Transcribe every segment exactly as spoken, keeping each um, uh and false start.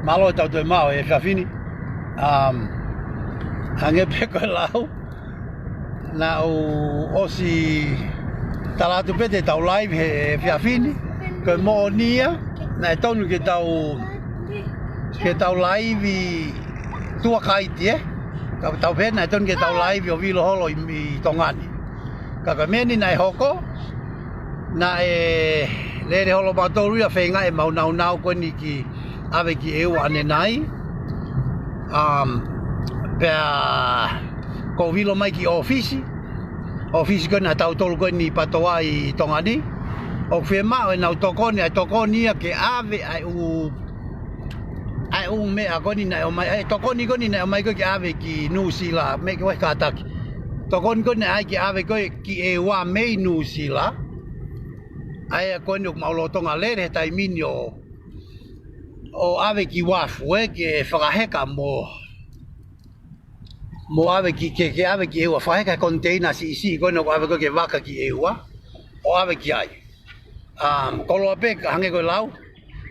Mālō e tau toe maʻu he efiafi ni. Um, hangē pē ko e lau, naʻá ku ʻosi tala atu pē te tau live he efiafi ni. Ko e moʻoni ia, naʻe tonu ke tau, ke tau live tuʻa kaiti, ē? Ka tau pehē naʻe tonu ke tau live ʻo vilo holo ʻi, ʻi Tonga ni. Ka ko e meʻa ni naʻe hoko, naʻe lele holo mautolu ia feinga ʻemau naunau ko eni ke ʻave ki ʻEua ʻanenai. Um, pea ko u vilo mai ki ʻōfisi. ʻŌfisi ko ena ʻa tautolu ko eni PATOA ʻi Tonga ni. ʻOku fiemaʻu ʻenau tokoni, ʻa e tokoni ia ke ʻave ʻa e ʻū, ʻa e ʻū meʻa ko eni naʻe ʻomai, ʻa e tokoni ko eni naʻe ʻomai ko ē ke ʻave ki Nuʻusila, meʻa ke ʻoua kātaki. Tokoni ko eni naʻe ʻai ke ʻave ko ē ki ʻEua mei Nuʻusila. ʻA ia ko eni ʻoku mau lolotonga lele he taimi ni ʻo, ʻo ʻave ki uafu, ē, ke fakaheka mo, mo ʻave ki, ke, ke ʻave ki ʻEua, fakaheka he koniteina siʻisiʻi ko eni ʻoku ʻave ko ē ke vaka ki ʻEua, ʻo ʻave ki ai. Um, koloa pē, hangē ko e lau,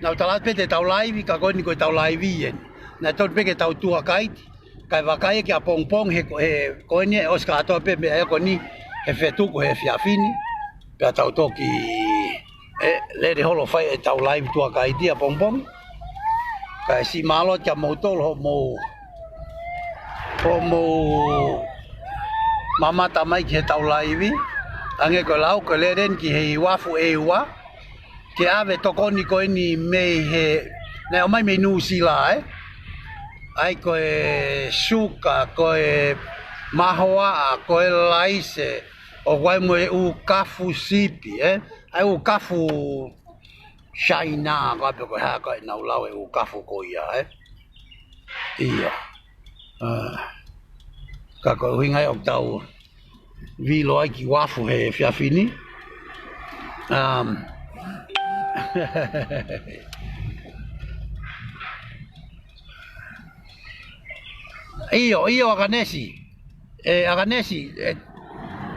naʻá ku tala atu pē te tau live, ka ko eni ko e tau live eni. Naʻe tonu pē ke tau tuʻa kaiti, kae vakai ki ʻapongipongi he, he, ko eni ʻe ʻosi kātoa pē meʻa ia ko eni he fetuku he efiafi ni. Pea tau toki, ē, lele holo fai e tau live tuʻa kaiti ʻapongipongi. Kae siʻi mālō kia moutolu hoʻomou, hoʻomou mamata mai ki he tau live. Hangē ko e lau ko e lele eni ki he uafu ʻEua. Ke ʻave tokoni ko eni mei he, naʻe ʻomai mei Nuʻusila, ē? ʻA ia ko e suka, ko e mahoaʻa, ko e laise, ʻoku ʻi ai mo e ʻū kafu sipi, ē? ʻA e ʻū kafu Saina, ko ʻapē ko e hā ko ē ʻenau lau e ʻū kafu ko ia, ē? ʻIo. Ah. Ka ko e ʻuhinga ia ʻoku tau vilo ai ki uafu he efiafi ni. Um, ʻio, ʻio, ʻAkanesi. ʻE, ʻAkanesi, ē,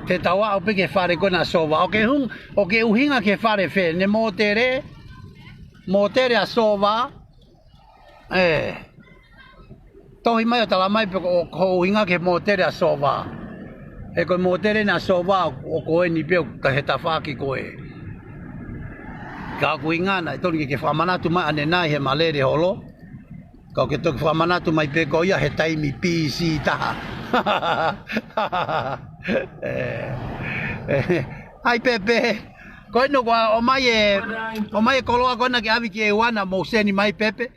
te tau aʻu pē ki he fale ko ena ʻa Sova. ʻOku ke hung-, ʻoku ke ʻuhinga ki he fale fē, ne mōtele, mōtele ʻa Sova. Ē, tohi mai ʻo tala mai pē ko, ko hoʻo ʻuhinga ki he mōtele ʻa Sova. He ko e mōtele ʻena ʻa Sova, ʻoku, ʻoku ko eni pē ʻoku ʻi he tafaʻaki ko ē. Ka ʻoku ʻuhinga naʻe tonu ke ke fakamanatu mai ʻanenai heʻema lele holo. Ka ʻoku ke toki fakamanatu mai pē ko ia he taimi pisi taha. Ē, ē, ʻai Pepe. Ko eni ʻoku ʻomai e, ʻomai e koloa ko ena ke ʻave ki ʻEua naʻa mou seni mai Pepe.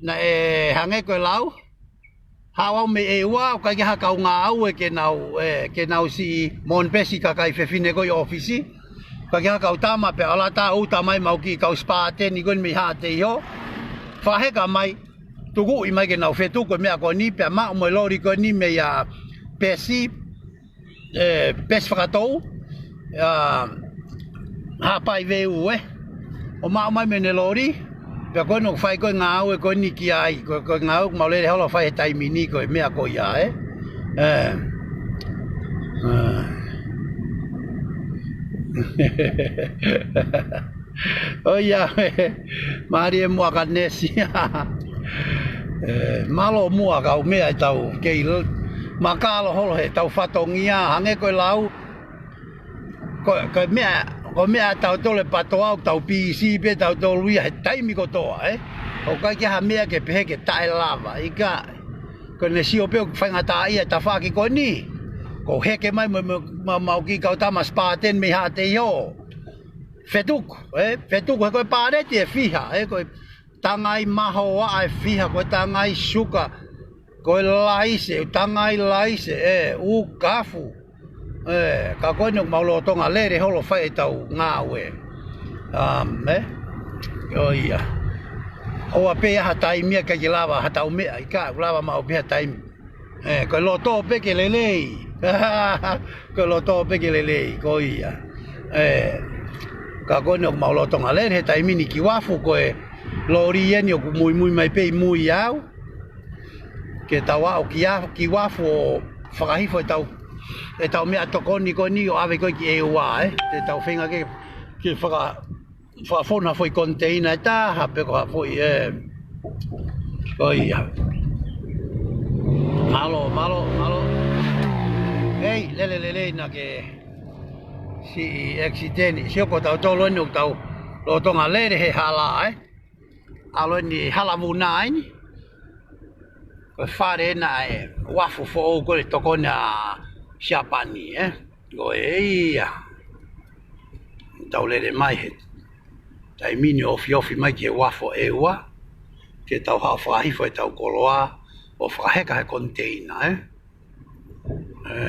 Naʻe hangē ko e lau. Haʻu au mei ʻEua, ʻoku ʻikai ke ʻi ai ha kau ngāue ke nau, ē, ke nau siʻi moʻoni pē siʻi kakai fefine ko ē ʻi ʻōfisi. ʻIkai ke ʻi ai ha kau tama pē, ʻalu atu ʻo uta mai ʻemau kiʻi kau Spartan ko eni mei Haʻateiho. Fakaheka mai, tukuʻi mai ke nau fetuku e meʻa ko eni, pea maʻu mo e loli ko eni meia Pesi, ē, Pesi Fakatou, ʻa, Haʻapai Veu, ē. ʻO maʻu mai mei heʻene loli, pea ko eni ʻoku fai ko ē ngāue ko eni ki ai, ko, ko e ngāue ʻoku mau lele holo fai he taimi ni ko e meʻa ko ia, ē. Ē. Ē. ʻOiauē, mālie muʻa ʻAkanesi. Ē, mālō muʻa kau meʻa ʻetau kei l-, makalo holo he tau fatongia, hangē ko e lau, ko, ko e meʻa, ko e meʻa ʻa tautolu e PATOA ʻoku tau pisi pē tautolu ia he taimi kotoa, ē? ʻOku ʻikai ke ʻi ai ha meʻa ke pehē ke taʻelava, ʻikai. Ko ʻene sio pē ʻoku faingataʻaʻia e tafaʻaki ko eni. Ko e heke mai mo, mo, mo, mo e kiʻi kau tama Spartan mei Haʻateiho. Fetuku, ē? Fetuku, he ko e paleti ʻe fiha, ē? Ko e tangai mahoaʻa ʻe fiha, ko e tangai suka, ko e laise, tangai laise, ē, ʻū kafu. Ē, ka ko eni ʻoku mau lolotonga lele holo fai ʻetau ngāue. Um, ē? ʻOiauē. ʻOua pē ʻi ai ha taimi ia ʻikai ke lava ha tau meʻa, ʻikai, ʻoku lava maʻu pē ha taimi. Ē, ko e loto pē ke lelei. Ko e loto pē ke lelei, ko ia. Ē, ka ko eni ʻoku mau lolotonga lele he taimi ni ki uafu, ko e loli eni ʻoku muimui mai pē ʻi mui au. Ke tau aʻu ki a-, ki uafu ʻo fakahifo ʻetau, ʻetau meʻatokoni ko eni ʻo ʻave ko ē ki ʻEua, ē. Te tau feinga ke, ke faka-, fakafonu ha foʻi koniteina ʻe taha, pe ko ha foʻi, ē, Ko ia. Mālō, mālō, mālō. Hei, lele, lele, naʻa ke siʻi accident. Sio ko tautolu eni ʻoku tau lolotonga lele he hala, ē? ʻAlu eni hala vuna eni. Ko e fale ena ʻa e uafu foʻou ko ē tokoni ʻa Siapani, ē? Ko ia. Tau lele mai he taimi ni ʻo ofiofi mai ki he uafu ʻEua. Ke tau haʻu fakahifo ʻetau koloa ʻo fakaheka he koniteina, ē? Ē,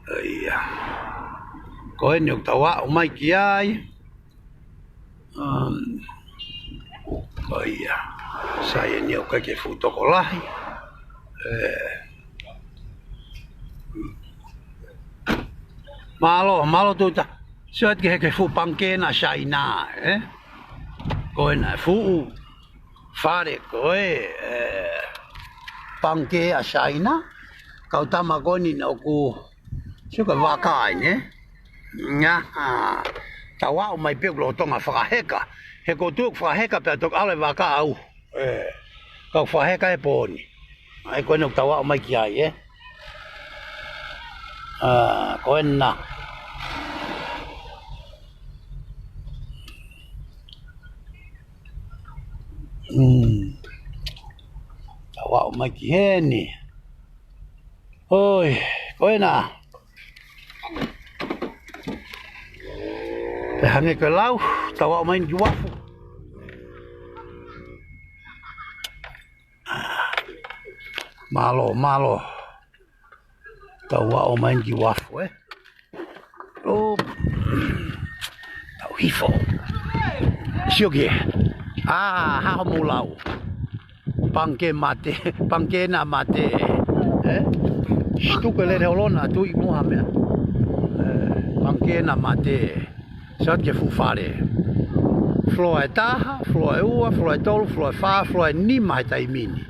ʻo ia. Ko eni ʻoku tau aʻu mai ki ai. Um, ʻo ia. Sai eni ʻoku ʻikai ke fuʻu tokolahi. Ē. Mālō, mālō Tuta. Sio atu ki he, ki he fuʻu pangikē ʻa Siaina, ē? Ko ena e fuʻu fale ko ē, ē, pangikē ʻa Siaina. Kau tama ko eni naʻa ku, sio ko e vaka eni, ē? Ngā, ā, tau aʻu mai pē ʻoku lolotonga fakaheka. He ko tu fakaheka pea toki ʻalu e vaka au. Ē, kau fakaheka he pō ni. ʻAi ko ena ʻoku tau aʻu mai ki ai, ē? Ā, ko ena. Hmm. Tau aʻu mai ki heni. ʻOi, ko ena. Pea hangē ko e lau, tau aʻu mai eni ki uafu. Mālō, mālō. Tau aʻu mai eni ki uafu, ē? ʻO. Tau hifo. Sio ki ai. Ā, hā hoʻomou lau. Pangikē mate, pangikē ena mate. Ē? Situku e lele holona, tui mo ha meʻa. Ē, pangikē ena mate. Sio atu ki he fuʻu fale. Floor ʻe taha, floor ʻe ua, floor ʻe tolu, floor ʻe fā, floor ʻe nima he taimi ni.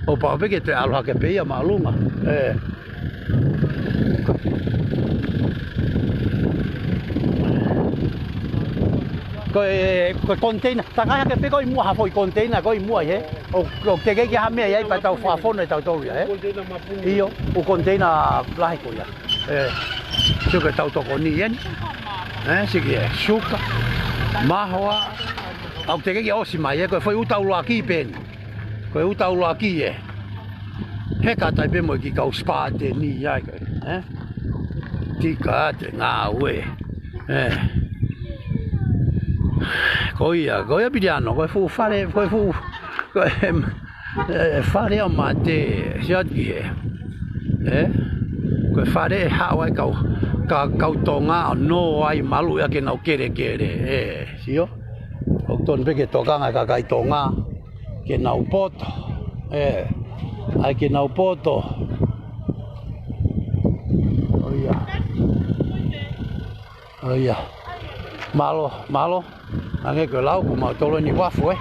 ʻO pau pē ke toe ʻalu hake pē ia māʻolunga. Ē. Ko e, ko e koniteina. Takai hake pē ko ʻi muʻa ha foʻi koniteina ko ʻi muʻa ē. ʻO, ʻo teʻeki ke ha meʻa ʻi ai pea tau fakafonu ʻe tautolu ia, ē? ʻIo, ʻū koniteina lahi ko ia. Ē, sio ki heʻetau tokoni eni. Ē, sio ki ai, suka, mahoa. ʻOku teʻeki ke ʻosi mai, ē, ko e foʻi uta ʻuluaki pē eni. Ko e uta ʻuluaki, ē. He kātaki pē mo e kiʻi kau spā te ni ai, ē. Tika atu e ngāue. Ē. Ko ia, ko ia Piliano, ko e fuʻu fale, ko e fuʻu, ko e, ē, fale ʻo mate, sio atu ki hē. Ē? Ko e fale ʻe haʻu ai kau, ka, kau Tonga ʻo nō ai maluʻi ʻaki ʻenau kelekele. Ē, sio? ʻOku tonu pē ke tokanga e kakai Tonga ke nau poto. Ē, ʻai ke nau poto. ʻO ia. ʻO ia. Mālō, mālō. Hangē ko e lau, ko mautolu eni uafu, ē.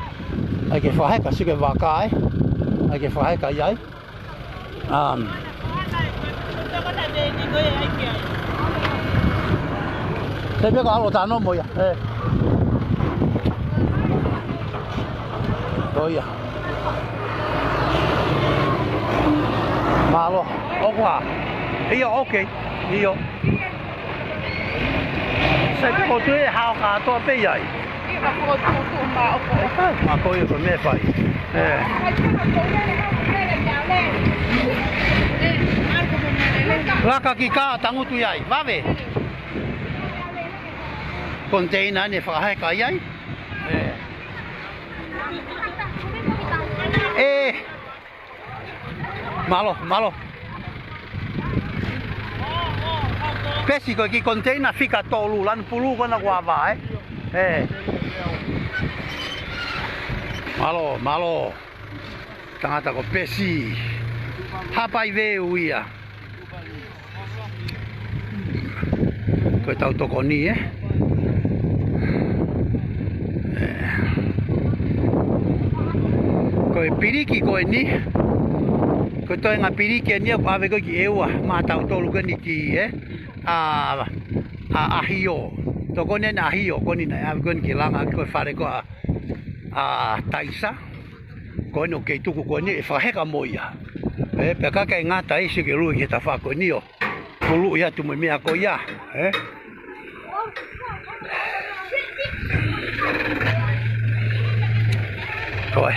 ʻAi ke fakaheka, sio ki he vaka, ē. ʻAi ke fakaheka ʻi ai. Um. Te pē ko alo tano mo ia, ē. ʻO ia. Mālō. ʻOku hā. ʻIo, okay. ʻIo. Sai pē ko tu e hao kātoa pē ʻi ai. ʻIo, ko tu, tu, ma, ʻo ko. ʻAi, ma ko ia ko e meʻa fai. Ē. Laka ki kā tangutu ʻi ai. Vave. Koniteina eni fakaheka ʻi ai. Ē. Ē. Mālō, mālō. Pesi ko e kiʻi koniteina fika tolu lanu pulu ko ena kuo ava, ē? Ē. Mālō, mālō. Tangata ko Pesi. Hapai veu ia. Ko ʻetau tokoni, ē? Ē. Ko e piliki ko eni. Ko e toenga piliki eni ʻoku ʻave ko ē ki ʻEua. Maʻa tautolu ko eni ki, ē? ʻA, ʻa, ʻAhio. Tokoni eni ʻAhio, ko eni naʻe ʻave ko eni ke langa ko e fale ko ē ʻa, ʻa Taisa. Ko eni ʻoku kei tuku ko eni ʻe fakaheka mo ia. Ē, pea ka ʻikai ngata ai, sio ke lue ki he tafaʻaki ko eni ʻo huluʻi atu mo e meʻa ko ia. Ē? Ko e.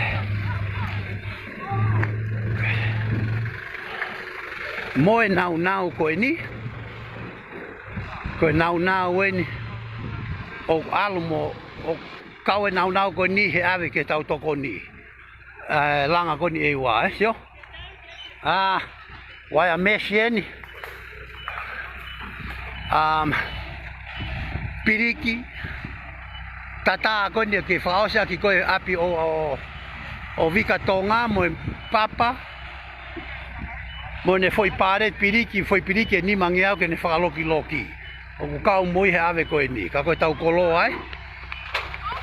Mo e naunau ko eni. Ko e naunau eni. ʻOku ʻalu mo, ʻoku kau e naunau ko eni he ʻave ke tau tokoni. Ē, langa ko eni ʻe ua, ē, sio? Ā, wire mesh eni. Um, piliki. Tatā ko eni ke fakaʻosi ʻaki ko e ʻapi ʻo, ʻo, ʻo Vika Tonga mo e papa. Mo ʻene foʻi paleti piliki, foʻi piliki ʻe nimangeau ke ne fakalokiloki. ʻOku kau mo ia he ʻave ko eni. Ka ko e tau koloa ai.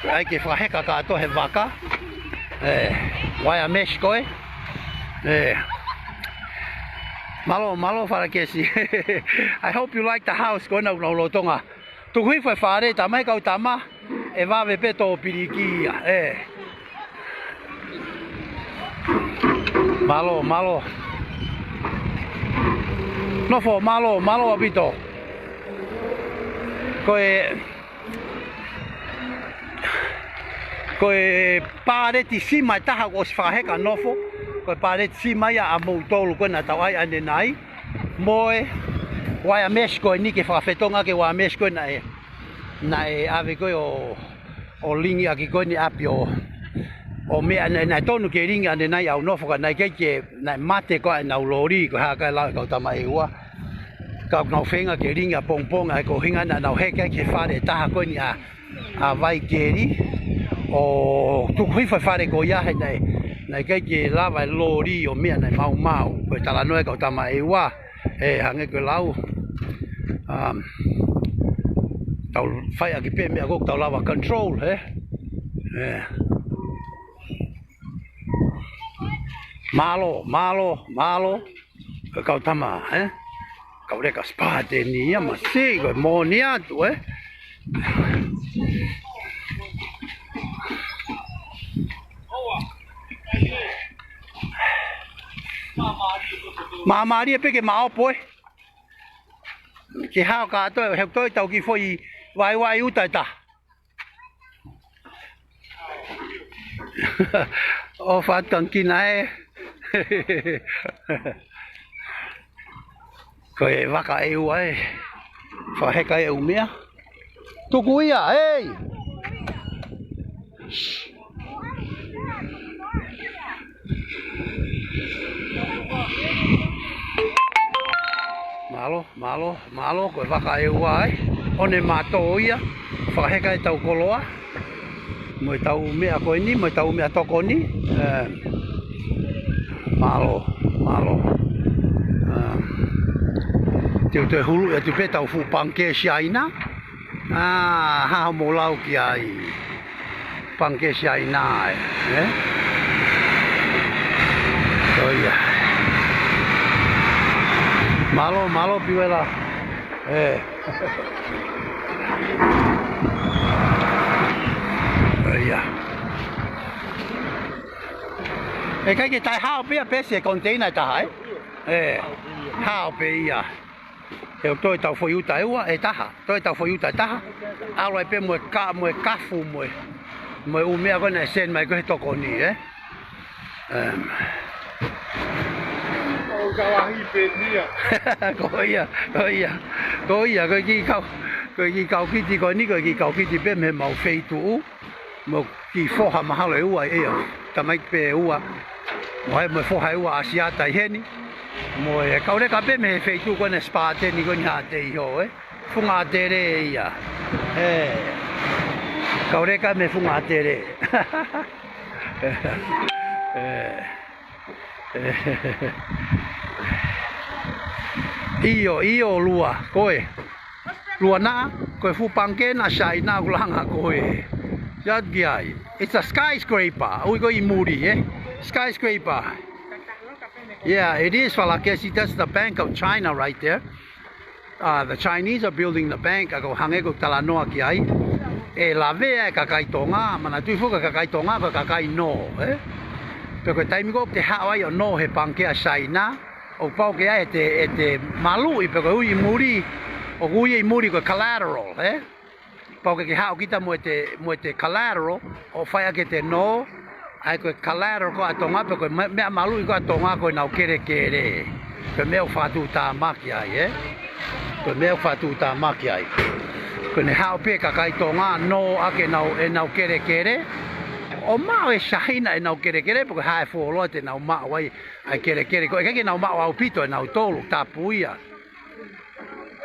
ʻAi ke fakaheka kātoa he vaka. Ē, wire mesh ko ē. Ē. Mālō, mālō Falakesi. I hope you like the house ko ena ʻoku nau lolotonga. Tuku hifo e fale, tamai kau tama, ʻe vave pē tō piliki ia, ē. Mālō, mālō. Nofo, mālō, mālō ʻaupito. Ko e, ko e paleti sima ʻe taha kuo ʻosi fakaheka, nofo. Ko e paleti sima ia ʻamoutolu ko ena tau ʻai ʻanenai. Mo e wire mesh ko eni ke fakafetongi ki he wire mesh ko ena ē. Naʻe ʻave ko ē ʻo, ʻo lingi ʻaki ko eni ʻapi ʻo, ʻo meʻa naʻe, naʻe tonu ke lingi ʻanenai ʻo nofo ka naʻe ʻikai ke, naʻe mate ko ē ʻenau loli ko e hā kae lau e kau tama ʻe ua. Ka ʻoku nau feinga ke lingi ʻapongipongi ʻa e ko hinga naʻa nau heka ki he fale ʻe taha ko eni ʻa, ʻa Vaikeli. ʻO tuku hifo e fale ko ia he naʻe, naʻe ʻikai ke lava e loli ʻo meʻa naʻe maumau. Ko e talanoa e kau tama ʻe ua. Ē, hangē ko e lau. Um, tau fai ʻaki pē meʻa ko ē ʻoku tau lava control, ē? Ē. Mālō, mālō, mālō. Ko e kau tama, ē? Kau leka Spartan ia, masiʻi, ko e moʻoni atu, ē? Māmālie pē ke maʻopo, ē? Ke hao kātoa, he ʻoku toe tau kiʻi foʻi vaeua ʻi uta ʻe taha. ʻO fatu kangikina ē. Ko e vaka ʻe ua ē. Fakaheka e ʻū meʻa. Tuku ia, hei! Mālō, mālō, mālō, ko e vaka ʻe ua ai. ʻO ne mātō ia, fakaheka e tau koloa. Mo e tau meʻa ko eni, mo e tau meʻa tokoni. Ē, mālō, mālō. Ē, te u toe huluʻi atu pē tau fuʻu pangikē Siaina. Ā, hā hoʻomou lau ki ai. Pangikē Siaina ē, ē? Ko ia. Mālō, mālō Piuela. Ē. Ko ia. ʻE ʻikai ke taʻehao pē ia pē se container ʻe taha, ē? Ē. Hao pē ia. He ʻoku toe tau foʻi uta ʻe ua, ʻe taha. Toe tau foʻi uta ʻe taha. ʻAlu ai pē mo e ka-, mo e kafu, mo e, mo e ʻū meʻa ko ena ʻe send mai ko ē he tokoni, ē? Em. ʻO ka lahi pē nia. Ko ia, ko ia. Ko ia, ko e kiʻi kau, ko e kiʻi kau kiti ko eni, ko e kiʻi kau kiti pē mei heʻemau feituʻu. Mo e kiʻi foha mahalo ʻe ua ʻe ia. Tamaiki pē ʻe ua. Mo e, mo e foha ʻe ua ʻa Siata ʻi heni. Mo e kau leka pē mei he feituʻu ko ena Spartan ko eni Haʻateiho, ē? Funga ʻAtele ia. Ē. Kau leka mei he Funga ʻAtele. Ē. ʻIo, ʻio, Lua, ko e. Lua naʻa, ko e fuʻu pangikē naʻa Siaina ʻoku langa ko ē. Siʻi ʻai ki ai. It's a skyscraper. ʻOku ʻi ko ē ʻi muli, ē? Skyscraper. Yeah, it is, Falakesi. That's the Bank of China right there. Uh, the Chinese are building the bank, ʻa ia ko e hangē ko e talanoa ki ai. ʻE lavea e kakai Tonga, manatuʻi foki ko e kakai Tonga, ko e kakai nō, ē? Pe ko e taimi ko ē te haʻu ai ʻo nō he pangikē ʻa Saina, ʻoku pau ke ʻai ʻete, ʻete maluʻi pe ko e ui ʻi muli, ʻoku ui ʻi muli ko e collateral, ē? Pau ke ke haʻu kita mo ʻete, mo ʻete collateral, ʻo fai ʻaki ʻete nō, ʻa ia ko e collateral ko ē ʻa Tonga, pe ko e me-, meʻa maluʻi ko ē ʻa Tonga ko ʻenau kelekele. Ko e meʻa ʻoku fakatuʻutāmaki ai, ē? Ko e meʻa ʻoku fakatuʻutāmaki ai. Ko ʻene haʻu pē kakai Tonga, nō ʻaki ʻenau, ʻenau kelekele. ʻO maʻu ʻe Saina ʻenau kelekele, pe ko e hā e fuoloa te nau maʻu ai, ʻa e kelekele. Ko e ʻikai ke nau maʻu ʻaupito ʻe nautolu, tapu ia.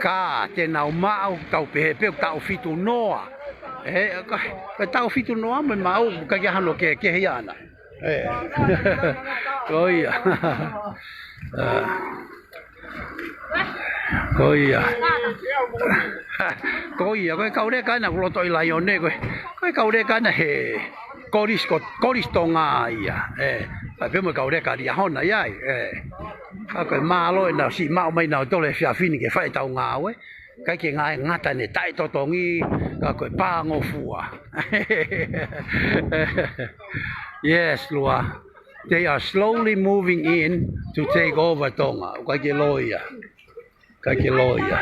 Ka te nau maʻu, tau pehē pē ʻoku taʻu fitu noa. Ē, ka, ka taʻu fitu noa mo e maʻu, ʻikai ke hano kehekehe ia ʻana. Ē. Ko ia. Ā. Ko ia. Ko ia, ko e kau leka ʻana ʻoku loto ʻi Laione, ko e, ko e kau leka ʻana he Kolisi, ko, Kolisi Tonga ia. Ē, ʻai pē mo e kau leka Liahona ia, ē. Ka ko e mālō ʻenau siʻi maʻu mai nautolu he efiafi ni ke fai ʻetau ngāue. ʻIkai ke ngata ʻene taʻetotongi, ka ko e pāngofua. Yes, Lua. They are slowly moving in to take over Tonga. ʻOku ʻikai ke loi ia. ʻIkai ke loi ia.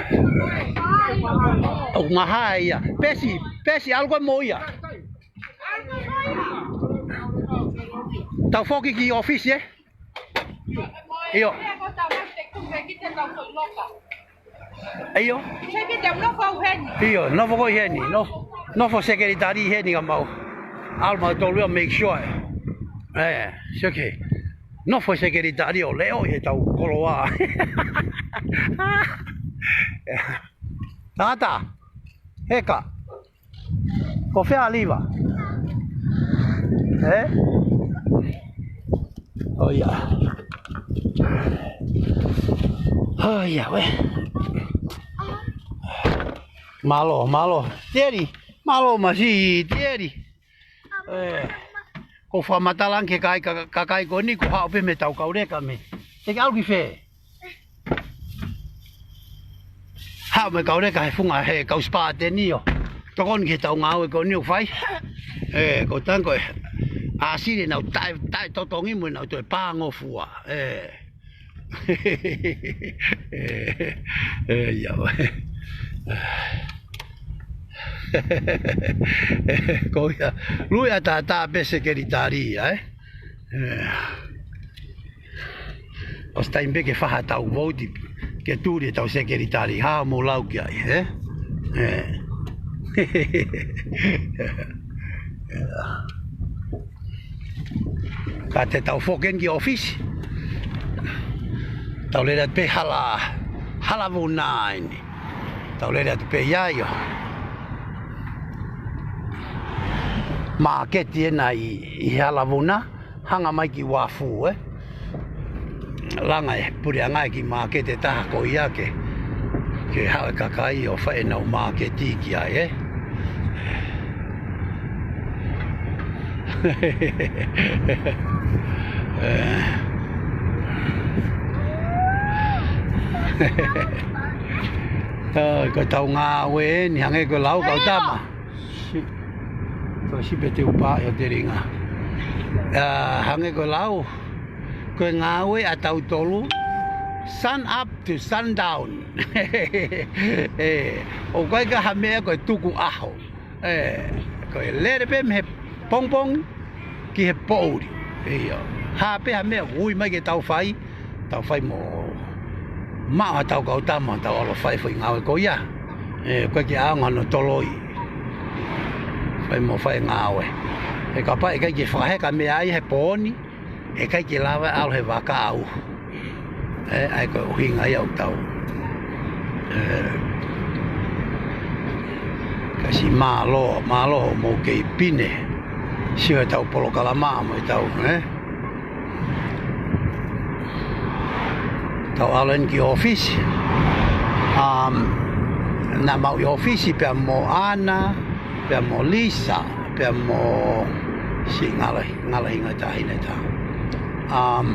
ʻOku maha ia. Pesi, pesi, ʻalu koe mo ia. Tau foki ki ʻōfisi, ē? ʻIo. ʻIo. ʻIo, nofo ko ē heni. Nofo, nofo sekelitali heni ka mau ʻalu mautolu ia make sure. Ē, seke. Nofo sekelitali ʻo leʻo ʻi heʻetau koloa. Tangata. Heka. Ko fē ʻa Liva? Ē? ʻO ia. ʻO ia, ē. Mālō, mālō. Teri, mālō masiʻi, Teri. Ē. Ko e fakamatala ange ki he kakai, ka-, kakai ko eni, ko e haʻu pē mei heʻetau kau leka mei. Te ke ʻalu ki fē? Haʻu mo e kau leka he funga he kau Spartan ʻo tokoni ki heʻetau ngāue ko eni ʻoku fai. Ē, ko e tangi ko ē. ʻAsili ʻenau taʻe, taʻetotongi mo ʻenau toe pāngofua. Ē. Ē, ē, ia. Ko ia. Lui ʻa tātā pē sekelitali ia, ē? Ē. ʻOsi taimi pē ke fai haʻatau vouti, ke tuli ʻetau sekelitali, haʻu mo lau ki ai, ē? Ē. Ka te tau foki eni ki ʻōfisi. Tau lele atu pē hala, hala vuna eni. Tau lele atu pē ia ʻio. Māketi ena ʻi, ʻi hala vuna. Hanga mai ki uafu, ē. Langa e puleʻanga e kiʻi māketi ʻe taha ko ia ke, ke haʻu e kakai ʻo fai ʻenau māketi ki ai, ē. Ē. Ā, ko ʻetau ngāue eni, hangē ko e lau kau tama. Si-, ko si pe te upa ʻo te ringa. Ā, hangē ko e lau, ko e ngāue ʻa tautolu, sun up to sundown. Ē, ʻoku ʻikai ke ʻi ai ha meʻa ko e tuku ʻaho. Ē, ko e lele pē mei he pongipongi ki he poʻuli. ʻIo. Hā pē ha meʻa ʻoku ui mai ke tau fai, tau fai mo maʻu haʻatau kau tama, tau ʻalu ʻo fai e foʻi ngāue ko ia. Ē, ʻoku ʻikai ke ʻaonga hono toloi. Fai mo fai e ngāue. He kapau ʻe ʻikai ke fakaheka e meʻa ia he pooni, ʻe ʻikai ke lava ʻalu he vaka ʻo uhu. Ē, ʻa ia ko e ʻuhinga ia ʻoku tau. Ē, ka siʻi mālō, mālō hoʻomou kei pine. Sio heʻetau polokalama mo ʻetau, ē? Tau ʻalu eni ki ʻōfisi. Um, naʻa mau ʻi ʻōfisi pea mo ʻAna, pea mo Lisa, pea mo siʻi ngalahi, ngalahi ngataʻahine ʻe taha. Um,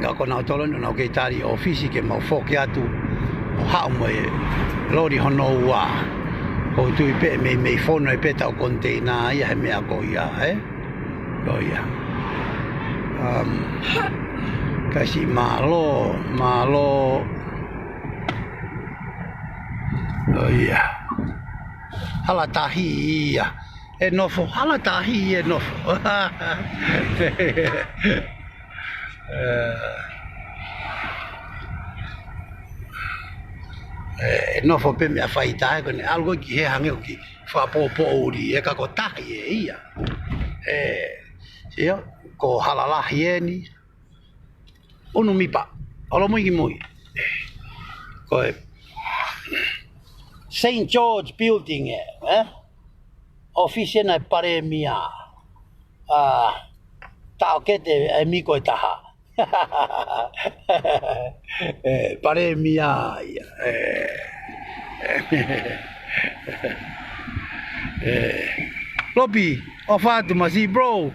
ka ko nautolu eni ʻoku nau kei tali ʻōfisi ke mau foki atu ʻo haʻu mo e loli hono ua. ʻOku ou tui pē ʻe meimei fono ai pē ʻetau koniteina ia he meʻa ko ia, ē? Ko ia. Kasi mālō, mālō. ʻOia. Hala tahi ia. ʻE nofo, hala tahi ʻe nofo. ʻE nofo pē meʻa faitā ko eni ʻalu ko ē ki he hangē ʻoku fakapoʻupoʻuli ʻe ka ko tahi ʻe ia. ʻE, ʻio, ko hala lahi eni. ʻUnumipa, ʻolomui ki mui. Ko e Saint George Building ē, ē? ʻOfisi ena e Palēmia. ʻA, taʻokete e miko ʻe taha. ʻE, Palēmia ia. ʻE, ʻe, Lopi, ʻofa atu masi, bro.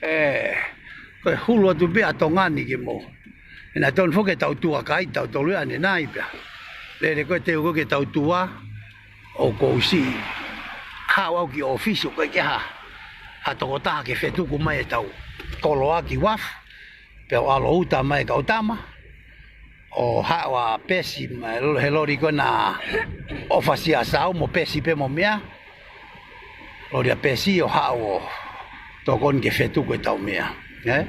ʻE, ko e hulu atu pē ʻa Tonga ni ke mo. ʻE naʻe tonu foki ke tau tuʻa kai, tau tolu ʻanenai pea. Lele ko e teu ko ē ke tau tuʻa, ʻoku ou siʻi haʻu au ki ʻōfisi ʻoku ʻikai ke ha, ha tokotaha ke fetuku mai ʻetau koloa ki uafu, pea u ʻalu ʻo uta mai e kau tama, ʻo haʻu ʻa Pesi, mai he loli ko ena ʻo fasi ʻa Sau mo Pesi pē mo meʻa, loli ʻa Pesi ʻo haʻu ʻo tokoni ke fetuku ʻetau meʻa. ʻE?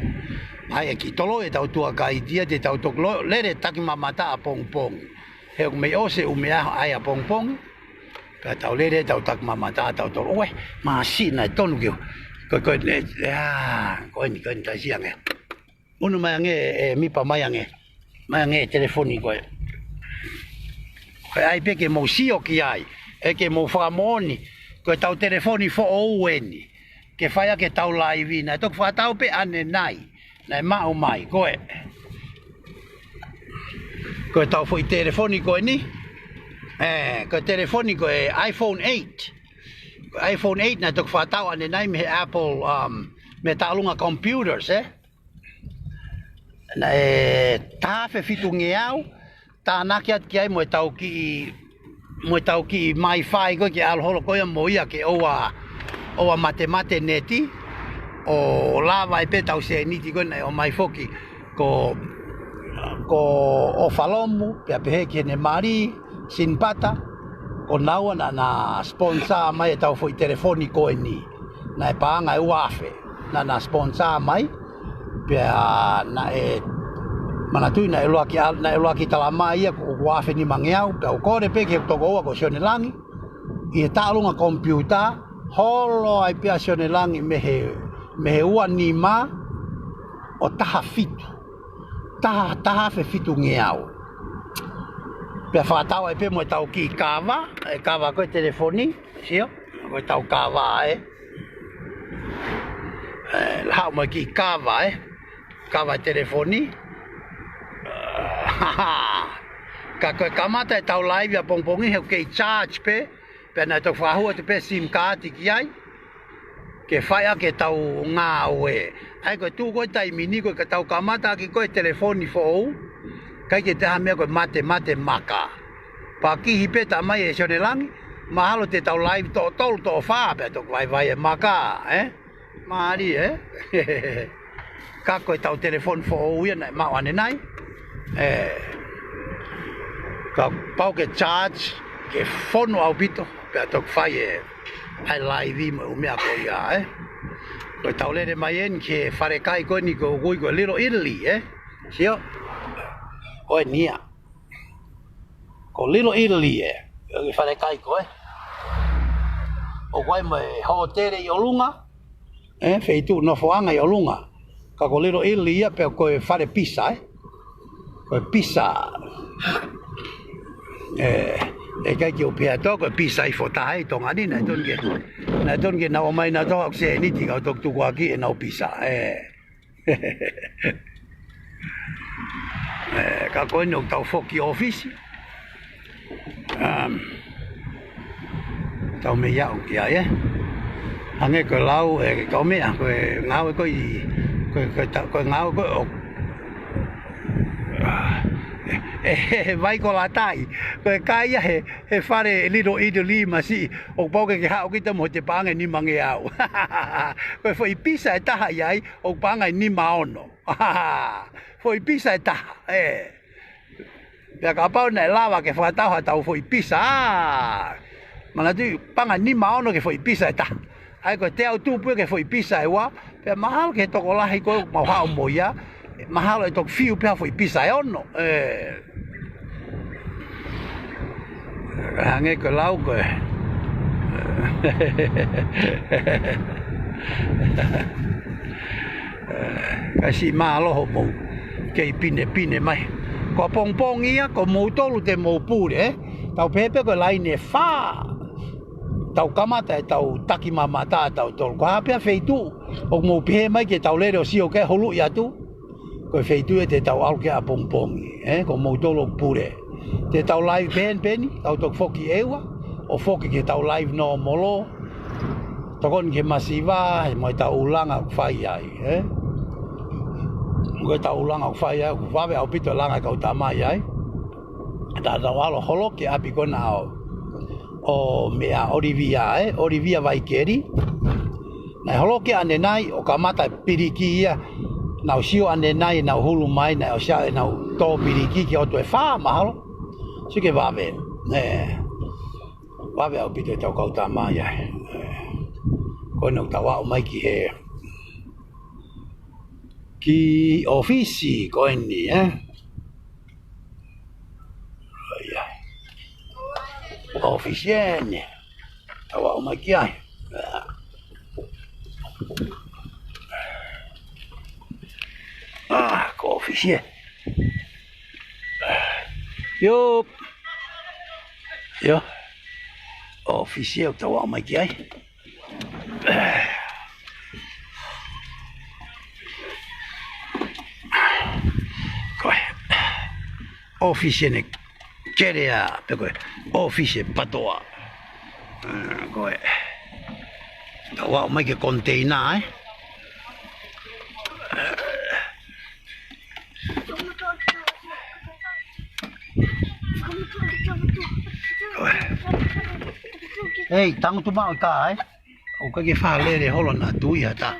ʻAi ʻe kiʻi tolo ʻetau tuʻa kai ia te tau toki lo-, lele takimamata ʻapongipongi. He ʻoku mei ʻosi e ʻumeʻa ʻai ʻapongipongi. Pea tau lele ʻetau takimamata ʻa tautolu. ʻOe, māsina ʻe tonu ke. Ko, ko, ne, ʻa, ko eni, ko eni taisi ange. ʻUnu mai ange, ʻe, Mipa mai ange. Mai ange e telefoni ko ē. Ko e ʻai pē ke mou sio ki ai. ʻE ke mou fakamoʻoni. Ko ʻetau telefoni foʻou eni. Ke fai ʻaki ʻetau laivi. Naʻe toki fakatau pē ʻanenai. Naʻe maʻu mai. Ko e. Ko ʻetau foʻi telefoni ko eni. ʻE, ko e telefoni ko e iPhone eight. Ko e iPhone eight naʻe toki fakatau ʻanenai mei he Apple, um, mei he taʻolunga computers, ē? Naʻe taha afe fitungeau, tānaki atu ki ai mo ʻetau kiʻi, mo ʻetau kiʻi MiFi ko ē ke ʻalu holo ko ia mo ia ke ʻoua, ʻoua matemate neti, ʻo lava ai pē ʻetau sēniti ko ē naʻe ʻomai foki ko, ko ʻOfalomu, pea pehē ki heʻene mali, Sinipata, ko naua naʻa na sponsor mai ʻetau foʻi telefoni ko eni. Naʻe paʻanga ʻe ua afe. Naʻa na sponsor mai, pea naʻe manatuʻi naʻe ʻuluaki ʻal-, naʻe ʻuluaki tala mai ia ko e ua afe nimangeau, pea u kole pē ki he tokoua ko Sione Langi, ʻi he taʻolunga komipiuta, holo ai pē ʻa Sione Langi mei he, mei he ua nima ʻo taha fitu. Taha, taha afe fitungeau. Pea fakatau ai pē mo ʻetau kiʻi kava, e kava ko e telefoni, sio? Ko ʻetau kava ē. ʻE, haʻu mo e kiʻi kava ē. Kava telefoni. Ka ko e kamata ʻetau laivi ʻapongipongi he ʻoku kei charge pē, pea naʻe toki fakahū atu pē sim kaati ki ai. Ke fai ʻaki ʻetau ngāue. ʻAi ko e tuʻu ko e taimi ni ko e ka tau kamata ʻaki ko e telefoni foʻou. ʻIkai ke toe ʻi ai ha meʻa ko e matemate maka. Pakihi pē tamai ʻe Sione Langi, mahalo te tau laivi toʻo tolu toʻo fā pea toki vaivai e maka, ē? Mālie, ē? Ka ko ʻetau telefoni foʻou ia naʻe maʻu ʻanenai. Ē, kapau ke charge, ke fonu ʻaupito, pea toki fai e, ʻai laivi mo e ʻū meʻa ko ia, ē. Ko ʻetau lele mai eni ki he falekai ko eni ko ʻoku ui ko e Little Italy, ē. Sio? Ko eni ia. Ko Little Italy, ē. Ko e falekai ko ē. ʻOku ʻi ai mo e hōtele ʻi ʻolunga. Ē, feituʻu nofoʻanga ʻi ʻolunga. Ka ko Little Italy ia pea ko e fale pisa, ē. Ko e pisa. Ē, ʻe ʻikai ke u pehē atu ko e pisa ʻi Fotaha ʻi Tonga ni, naʻe tonu ke. Naʻe tonu ke nau ō mai nautolu ʻo sēniti kau toki tukuakiʻi ʻenau pisa. Ē. Ē, ka ko eni ʻoku tau foki ʻōfisi. Um, tau mei aʻu ki ai, ē. Hangē ko e lau, ē, kau meʻa, ko e ngāue ko ē, ko e, ko e ta-, ko e ngāue ko ē ʻo, ah, ʻE, he vai ko Latai. Ko e kai ia he, he fale Little Italy masiʻi. ʻOku pau ke ke haʻu kita mo te paʻanga ʻe nimangeau. Ko e foʻi pisa ʻe taha ʻi ai, ʻoku paʻanga ʻe nimaono. Foʻi pisa ʻe taha, ē. Pea kapau naʻe lava ke fakatau ha tau foʻi pisa, ā. Manatuʻi paʻanga ʻe nimaono ki he foʻi pisa ʻe taha. ʻA ia ko e teau tupu ki he foʻi pisa ʻe ua, pea mahalo ki he tokolahi ko ē ʻoku mau haʻu mo ia, mahalo ʻe toki fiu pē ha foʻi pisa ʻe ono. Ē. Hangē ko e lau ko ē. Kae siʻi mālō hoʻomou kei pinepine mai. Ko ʻapongipongi ia, ko moutolu te mou pule, ē? Tau pehē pē ko e laine ʻe fā. Tau kamata ʻetau taki mamata ʻatautolu. Ko e hā pē ha feituʻu ʻoku mou pehē mai ke tau lele ʻo sio ki ai, huluʻi atu. Ko e feituʻu ia te tau ʻalu ki ai ʻapongipongi, ē? Ko moutolu ʻoku pule. Te tau live pē heni, pē heni, tau toki foki ʻEua, ʻo foki ki heʻetau live nōmolo. Tokoni ki he masiva, he mo ʻetau ʻulungaanga ʻoku fai ai, ē? Ko ʻetau ʻulungaanga ʻoku fai ai, ʻoku vave ʻaupito e langa e kau tama ai. Te tau ʻalu ʻo holoki e ʻapi ko ena ʻo, ʻo meʻa ʻOlivia, ē? ʻOlivia Vaikeli. Naʻe holoki ʻanenai ʻo kamata piliki ia. Naʻa ku sio ʻanenai naʻa ku hulu mai, naʻe ʻosi ʻa ʻenau tō piliki ki he ʻotu ʻe fā mahalo. Sio ki he vave. Ē. Vave ʻaupito ʻetau kau tama ai. Ē. Ko ena ʻoku tau aʻu mai ki he, ki he ʻōfisi ko eni, ē? ʻIo. ʻŌfisi eni. Tau aʻu mai ki ai. ʻA, ko e ʻōfisi ē. ʻIo. ʻIo. ʻŌfisi ē, tau aʻu mai ki ai. Ko e ʻōfisi eni ʻa Kelea, pe ko e ʻōfisi ʻa Patoa. Ā, ko e. Tau aʻu mai ki he container, ē. Hei, tangutu maʻu tā, ē? ʻOku ʻikai ke faʻa lele holo naʻa tui ha taha.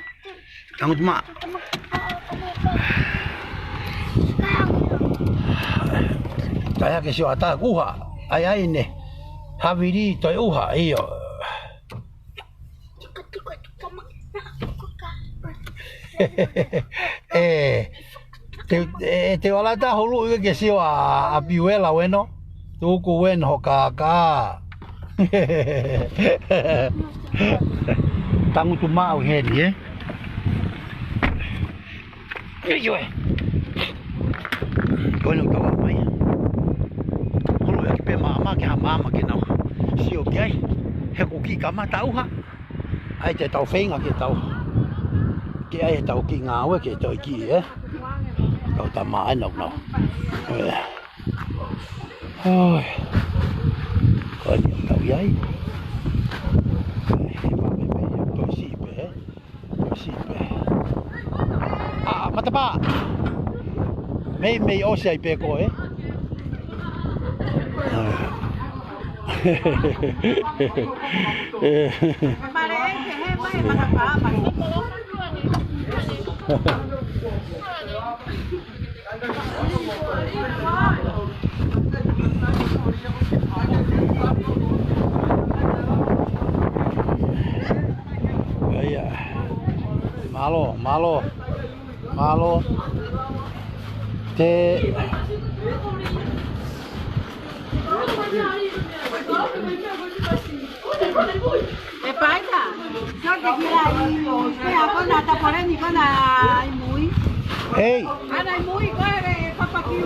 Tangutu maʻu. Kae hake sio ʻatā ʻuha. ʻAi, ʻai ne. Havili toe ʻuha, ʻio. Ē, te, ē, te u ʻalu atu ʻo huluʻi ke sio ʻa, ʻa Piuela Ueno. Tuku Ueno ho kākā. Tangutu maʻu heni, ē? ʻIo, ē. Ko ena ʻoku tau aʻu mai. Holo ia ki pē maama, ki ha maama ke nau sio ki ai. He ʻoku kiʻi kamata ʻuha. ʻAi te tau feinga ke tau, ke ʻai ʻetau kiʻi ngāue ke toe kiʻi, ē? Tau tama ʻai nau nau. Ē. ʻOi. Ko eni ʻoku tau ʻi ai. Ē, he maama pē, ʻe toe siʻi pē, ē? Sipe. ʻA, matapā. Mei, mei ʻosi ai pē koe, ē? ʻIo. Mālō, mālō. Mālō. Te E paita. Sio te kila i, pe a kona tapoleni kona i mui. Hei. Ana i mui ko e papakiu.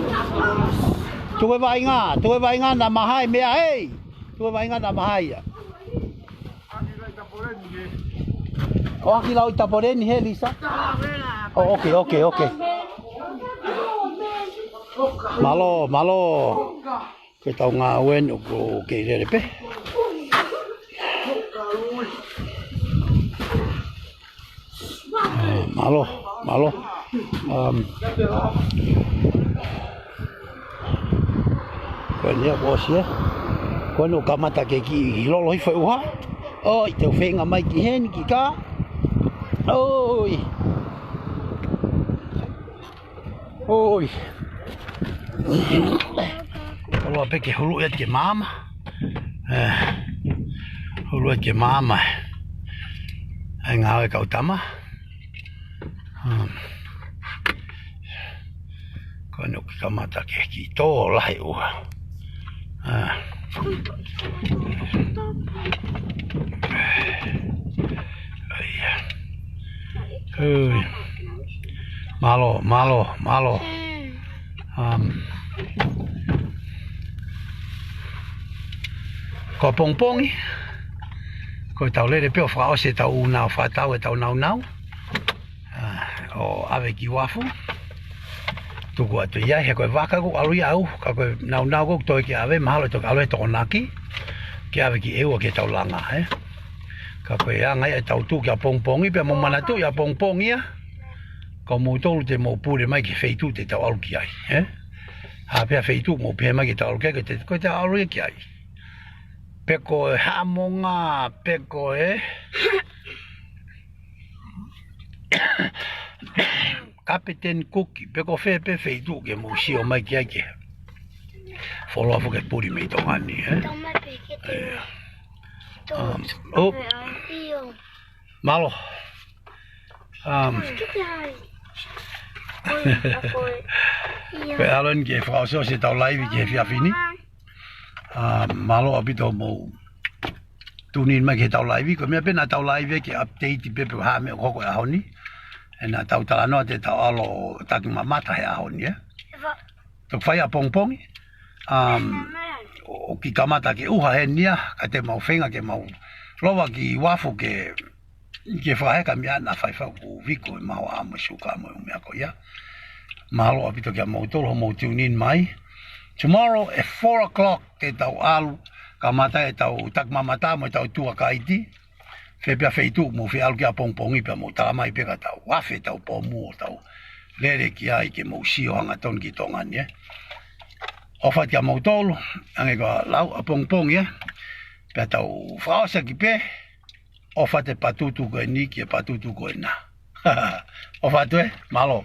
Tuku e vaʻinga, tuku e vaʻinga naʻa mahai meʻa, hei. Tuku e vaʻinga naʻa mahai ia. ʻOaki lau i tapoleni he, Lisa? ʻO, ʻoke, ʻoke, ʻoke. Mālō, mālō. Ke tau ngāue eni ʻoku kei lele pē. Mālō, mālō. Um, Ko eni ia kuo ʻosi ē. Ko eni ʻoku kamata ke kiʻi lolo hifo e ʻuha. ʻOi, te u feinga mai ki heni ki kā. ʻOi. ʻOi. Koloa pē ke hulu ia ke maama. Eh. Hulu ia ke maama. ʻAi ngāue kau tama. Hmm. Ko eni ʻoku kamata ke kiʻi tō lahi e ʻuha. Ah. ʻAi ia. Ui. Mālō, mālō, mālō. Um, ko ʻapongipongi, ko ʻetau lele pē ʻo fakaʻosi ʻetau ʻū nau, fakatau ʻetau naunau. Ah, ʻo ʻave ki uafu. Tuku atu ia, he ko e vaka ʻoku ʻalu ia au, ka ko e naunau ʻoku toe ke ʻave, mahalo ʻe toki ʻalu he Tokonaki, ke ʻave ki ʻEua ke tau langa, ē. Ka ko e anga ia ʻetau tuʻu ki ʻapongipongi, pea mou manatuʻi ʻapongipongi ia. Ko moutolu te mou pule mai ki he feituʻu te tau ʻalu ki ai, ē? Ha pē ha feituʻu mou pehē mai ke tau ʻalu ki ai, ko te, ko te ʻalu ia ki ai. Pe ko e Haʻamonga, pe ko e Kapiteni Kuki, pe ko fē pē feituʻu ke mou sio mai ki ai ke foloa foki e puli mei Tonga ni, ē? Tau mai pē ke te. ʻIo. Tau Um, oh. Mālō. Um, Ko e ʻalu eni ke fakaʻosiʻosi ʻetau laivi ki he efiafi ni. Um, mālō ʻaupito hoʻomou tune in mai ki heʻetau laivi. Ko e meʻa pē naʻa tau laivi ke update pē pe ko e hā e meʻa ʻoku hoko he ʻaho ni. ʻE naʻa tau talanoa te tau ʻalu ʻo takimamata he ʻaho ni, ē? Toki fai ʻapongipongi. Um, ʻo, ʻoku kamata ke ʻuha heni ia, ka te mau feinga ke mau lova ki uafu ke, ke fakaheka meʻa naʻa faifai ʻoku viko e maho ʻa mo e suka mo e ʻū meʻa ko ia. Mālō ʻaupito kia moutolu hoʻomou tune in mai. Tomorrow at four o'clock te tau ʻalu, kamata ʻetau takimamata mo ʻetau tour guide. Fē pē ha feituʻu mou fie ʻalu ki ai ʻapongipongi pea mou tala mai pē ka tau afe ʻetau pomu ʻo tau lele ki ai ke mou sio hangatonu ki Tonga ni, ē. ʻOfa atu kia moutolu, hangē ko e lau ʻapongipongi, ē. Pea tau fakaʻosi ʻaki pē, ʻofa atu he patutu ko eni ki he patutu ko ena. ʻOfa atu, ē, mālō.